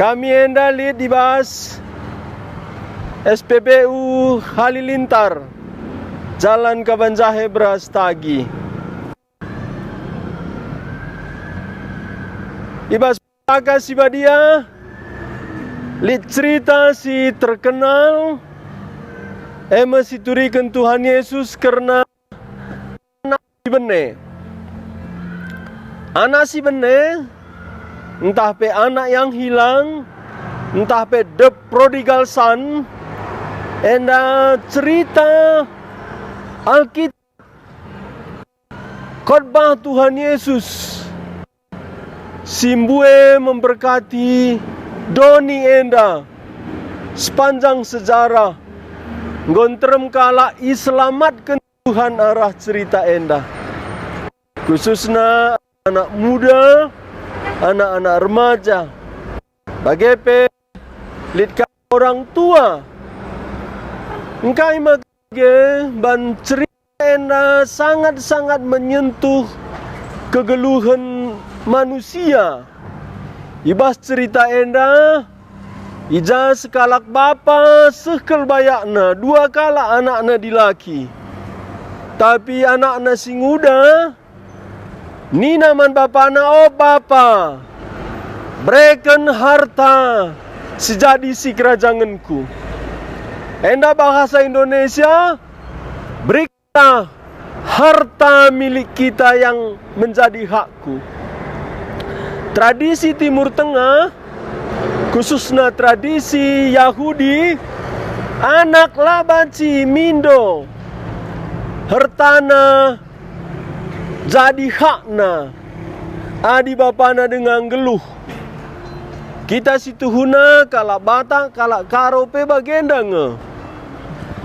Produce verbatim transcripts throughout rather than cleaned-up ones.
Kami enda lit i bas S P B U Halilintar, Jalan Kabanjahe Brastagi. I bas Pustaka Si Badia lit cerita si terkenal, e me si ituriken Tuhan Yesus kerna anak si bene. Anak si bene, ntah pe anak yang hilang, ntah pe the prodigal son, enda cerita Alkitab, khotbah Tuhan Yesus si mbue memberkati doni enda sepanjang sejarah, enggo nterem kalak iselamatken Tuhan arah cerita enda, khususna anak muda, anak-anak remaja, bage pe lit ka orang tua. Engkai maka bage ban cerita enda sangat-sangat menyentuh kegeluhen manusia. I bas cerita enda, i ja sekalak bapa seh kal bayakna dua kalak anakna dilaki. Tapi anakna si nguda nina man bapana, "O bapa, bereken harta si jadi sikerajangenku." Enda bahasa Indonesia, "Berikanlah harta milik kita yang menjadi hakku." Tradisi Timur Tengah, khususna tradisi Yahudi, anak la banci mindo hartana jadi hakna adi bapana denga nggeluh. Kita si tuhuna, kalak Batak, kalak Karo pe bagenda nge.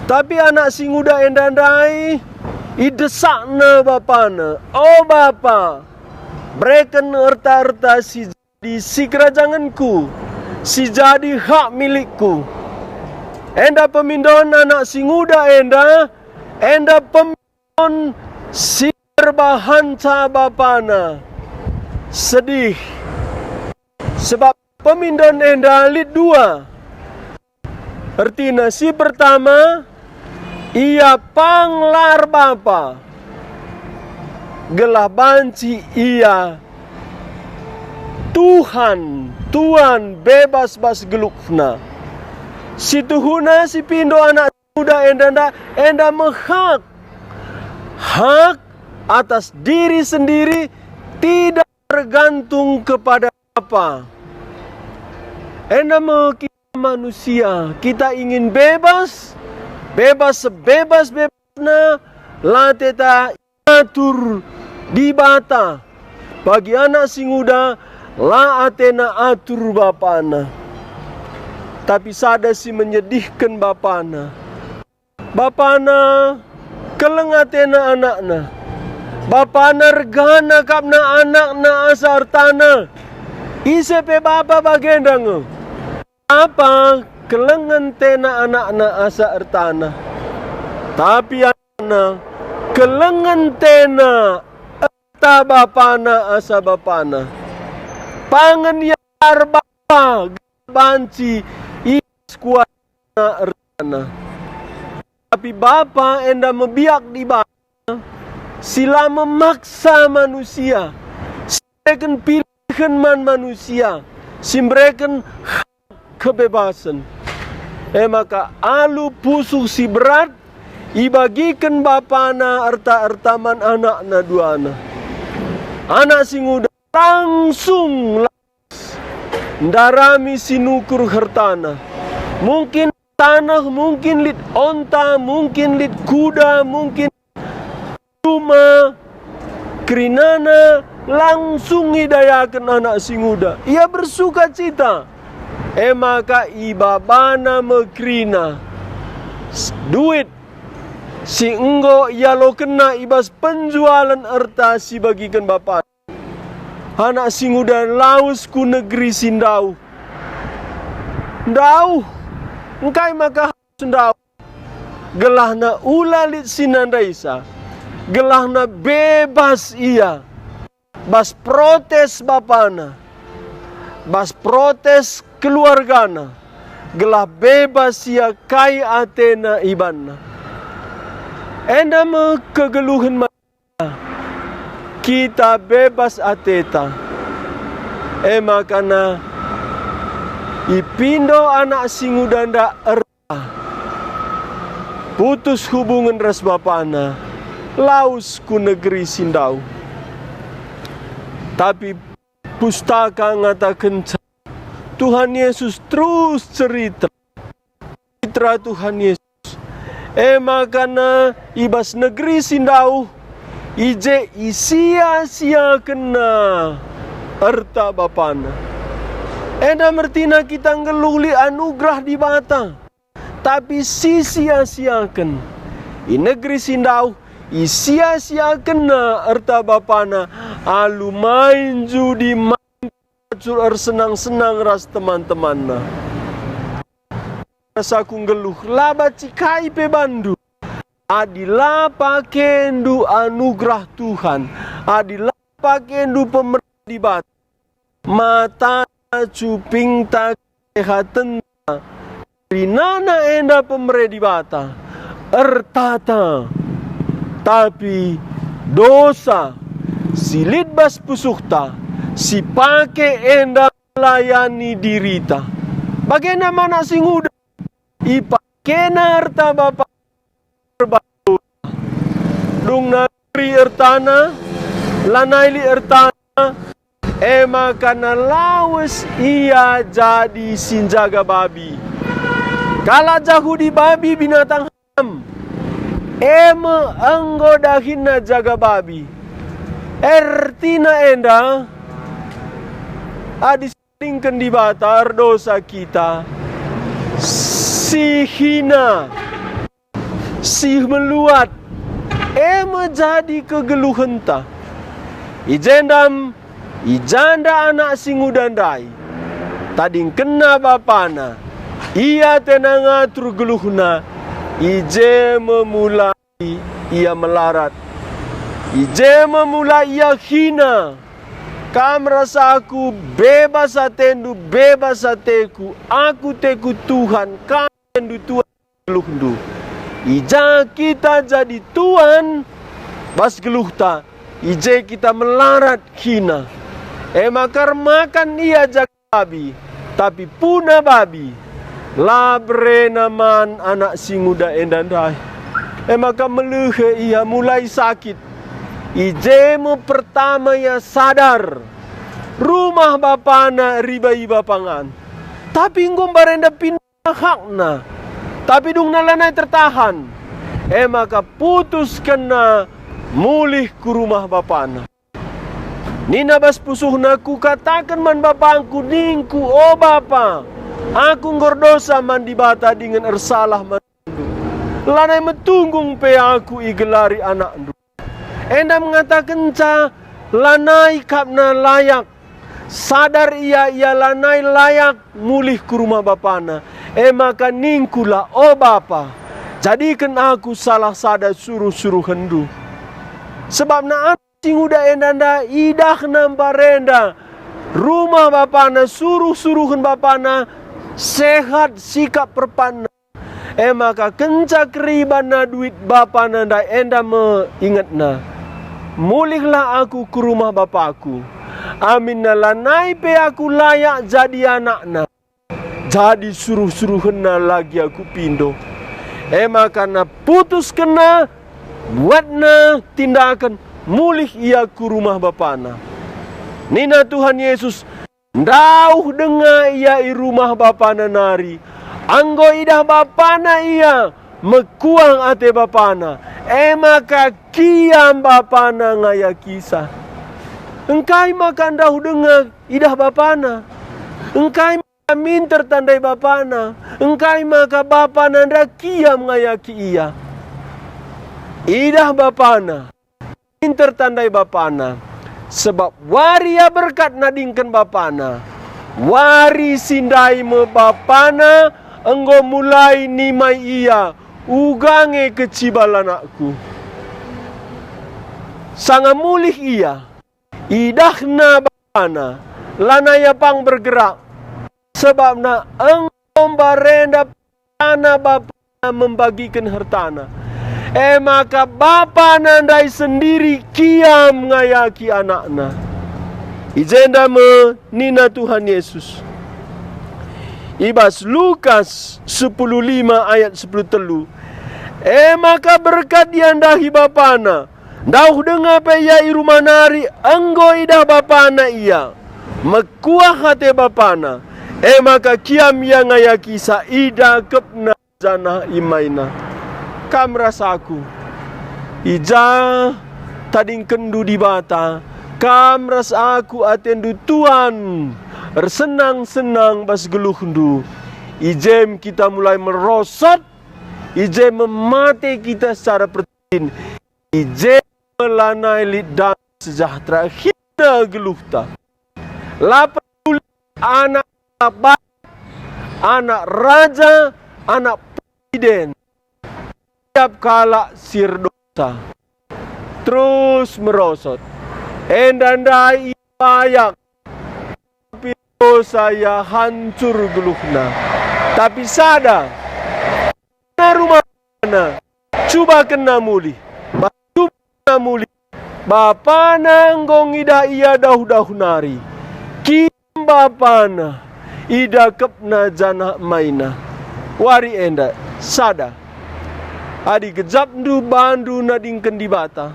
Tapi anak si nguda enda ndai idesakna bapana, "O bapa, bereken erta-erta si jadi sikerajangenku, si jadi hak milikku." Enda pemindon anak si nguda enda, enda pemindon si erbahanca bapana sedih. Sebab pemindon enda lit dua. Ertina si pertama, ia pang la erbapa, gelah banci ia Tuhan, tuan bebas bas gelukna. Si tuhuna si pindo anak si nguda enda, enda me hak. Hak atas diri sendiri tidak tergantung kepada apa. Enda me kita manusia, kita ingin bebas, bebas sebebas-bebasna, la ateta atur Dibata. Bagi anak si nguda, la atena atur bapana. Tapi sada si menyedihken bapana. Bapana keleng atena anakna. Bapana ergana akapna anakna asa ertana. Ise pe bapa bagenda nge. Bapa kelengen atena anakna asa ertana. Tapi anakna kelengen atena erta bapana asa bapana. Pangen ia erbapa banci i bas kuasa ertana. Tapi bapa enda me biak Dibata si la memaksa manusia, si mereken pilihen man manusia, si mereken hak kebebasen. E maka alu pusuh si berat ibagiken bapana erta-erta man anakna duana. Anak si nguda langsung ndarami si nukur hertana. Mungkin taneh, mungkin lit onta, mungkin lit kuda, mungkin rumah, kerinana langsung idayaken anak si nguda. Ia bersukacita. E maka ibabana me kerina s-, duit si enggo ialokenna i bas penjualen erta si bagiken bapana. Anak si nguda lawes ku negeri si ndauh. Ndauh. Engkai maka harus ndauh? Gelahna ula lit si nandaisa. Gelahna bebas ia bas protes bapana. bas protes keluargana, gelah bebas ia kai atena ibanna. Enda me kegeluhen kita bebas ateta. E makana ipindo anak si nguda enda erta, putus hubungen ras bapana, lawes ku negeri si ndauh. Tapi Pustaka ngatakenca, Tuhan Yesus terus cerita. Cerita Tuhan Yesus. E makana i bas negeri si ndauh, i je isia-siakenna erta bapana. Enda mertina kita nggeluh lit anugerah Dibata, tapi sisia-siaken. I negeri si ndauh, isia-siakenna erta bapana alu main judi, main pacul ersenang-senang ras teman-temanna. Rasaku nggeluh, la banci kai pe banndu. Adi la pakendu anugerah Tuhan, adi la pakendu pemere Dibata, matana, cupingta, kesehatenta, rinana enda pemere Dibata, ertata. Tapi dosa si lit bas pusuhta, si pake enda melayani dirita. Bagenda man anak si nguda, ipakena erta bapa erbahan dosa. Dungna neri ertana, lanai lit ertana, e maka lawes ia jadi si njaga babi. Kalak Jahudi babi binatang haram, e me enggo dahinna jaga babi. Ertina enda, adi singken Dibata erdosa kita, si hina, si meluat, e me jadi kegeluhenta. I jenda, i jenda anak si nguda ndai, tadingkenna bapana, ia tena ngatur geluhna, i je me mulai ia melarat, i je me mulai ia hina. Kam ras aku bebas atendu, bebas ateku, aku teku Tuhan, kam atendu Tuhan geluhndu. I ja kita jadi tuan bas geluhta, i je kita melarat hina. E maka ermakan ia jaga babi, tapi puna babi la berena man anak si nguda enda ndai. E maka melehe ia mulai sakit. I je me pertama ia sadar rumah bapana riba-iba pangan. Tapi enggo mbarenda pindah hakna. Tapi dungna lanai tertahan, e maka putuskenna mulih ku rumah bapana. Nina bas pusuhna, "Kukataken man bapangku, ningku, 'O bapa, aku enggo erdosa man Dibata dingen ersalah man bandu. Lanai metunggung pe aku igelari anakndu.'" Enda mengatakenca lanai kapna layak. Sadar ia, ia lanai layak mulih ku rumah bapana. E maka ningkulah, "O bapa, jadiken aku salah sada suruh-suruhenndu." Sebabna anak si nguda enda ndai idahna mbarenda rumah bapana, suruh-suruhen bapana, sehat sikap perpanna. E maka kenca keribanna duit bapana ndai enda me ingetna, "Mulihlah aku ku rumah bapaku. Aminna lanai pe aku layak jadi anakna, jadi suruh-suruhenna lagi aku pindo." E maka putuskenna, buatna tindaken, mulih ia ku rumah bapana. Nina Tuhan Yesus, ndauh denga ia i rumah bapana nari. Enggo idah bapana ia, mekuah ate bapana, e maka kiam bapana ngayakisa. Engkai maka ndauh denga idah bapana? Engkai maka minter tandai bapana? Engkai maka bapana nda kiam ngayaki ia? Idah bapana, minter tandai bapana, sebab wari ia berkat nadingken bapana, wari si ndai me bapana enggo mulai nimai ia, "Uga nge kecibal anakku." Sanga mulih ia, idahna bapana, lanai ia pang bergerak, sebabna enggo mbarenda perana bapana membagiken hertana. E maka bapana ndai sendiri kiam ngayaki anakna. I jenda me nina Tuhan Yesus i bas Lukas sepuluh lima ayat sepuluh telu, "E maka berkat ia ndahi bapana, ndauh denga pe ia i rumah nari enggo idah bapana ia, mekuah ate bapana, e maka kiam ia ngayakisa idakepna janah imaina." Kam ras aku, i ja tadingkenndu Dibata, kam ras aku atendu tuan ersenang-senang bas geluhndu. I jem kita mulai merosot, i jem mate kita secara pertin, i jem lanai lit damai sejahtera, hina geluhta. La peduli anak bayak, anak raja, anak presiden, tiap kalak si erdosa terus merosot. Enda ndai ia bayak, tapi dosa ia hancur geluhna. Tapi sada, na rumahna, cubakenna mulih. Bas cubakenna mulih, bapana enggo ngidah ia dauh-dauh nari. Kiam bapana, idakepna janah emaina. Wari enda, sada. Adi gejapndu bandu nadingken Dibata,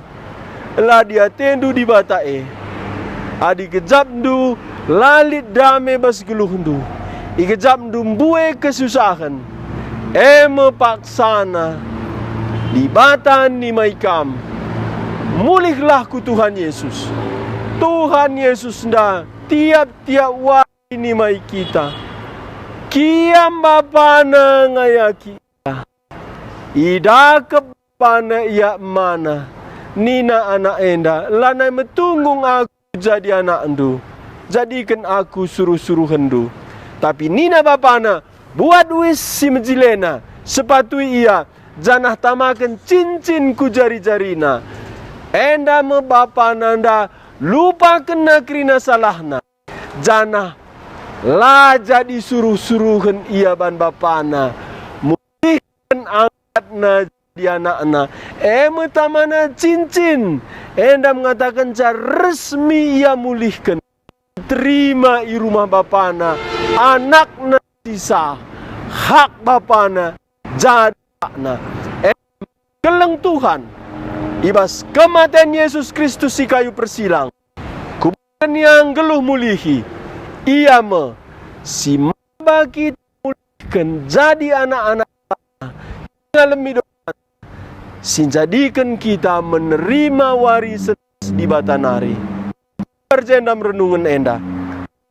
la diatendu Dibata e. Adi gejapndu la lit dame bas geluhndu, igejapndu mbue kesusahen, e me paksana Dibata nimai kam, "Mulihlah ku Tuhan Yesus." Tuhan Yesus enda tiap-tiap wari nimai kita. Kiam bapana ngayaki ia. Idakep bapana ia emana. Nina anak enda, "Lanai metunggung aku jadi anakndu. Jadiken aku suruh-suruhenndu." Tapi nina bapana, "Buat uis si mejilena, sepatui ia, janah tamaken cincin ku jari-jarina." Enda me bapana enda lupakenna kerina salahna, janah la jadi suruh-suruhen ia ban bapana, mulihken angkatna jadi anakna, e me tamana cincin. Enda mengatakenca resmi ia mulihken, terima i rumah bapana, anakna si sah, hak bapana jadi hakna. E, keleng Tuhan, i bas kematen Yesus Kristus i kayu persilang, kubuatken ia nggeluh mulihi. Ia me si maba kita mulihken jadi anak-anak, ngalemi dosa si njadiken kita menerima wari senang Dibata nari. Erjenda merenungen enda.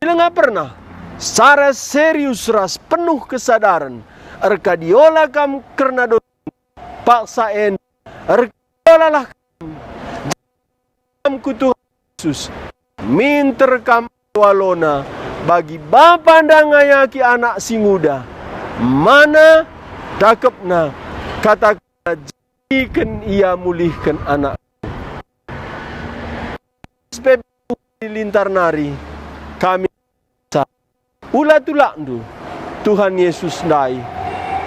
Bila nga pernah secara serius ras penuh kesadaren erkadiola kam kerna dosa, paksa enda erkadiolalah kam, kam ku Tuhan Yesus, minter kam alu-alona. Bagi bapa enda ngayaki anak si nguda, emana, dakepna, katakenna, "Jadiken ia mulihken anak." S P B di lintar nari kami, ula tulakndu Tuhan Yesus ndai,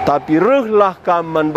tapi rehlah kam man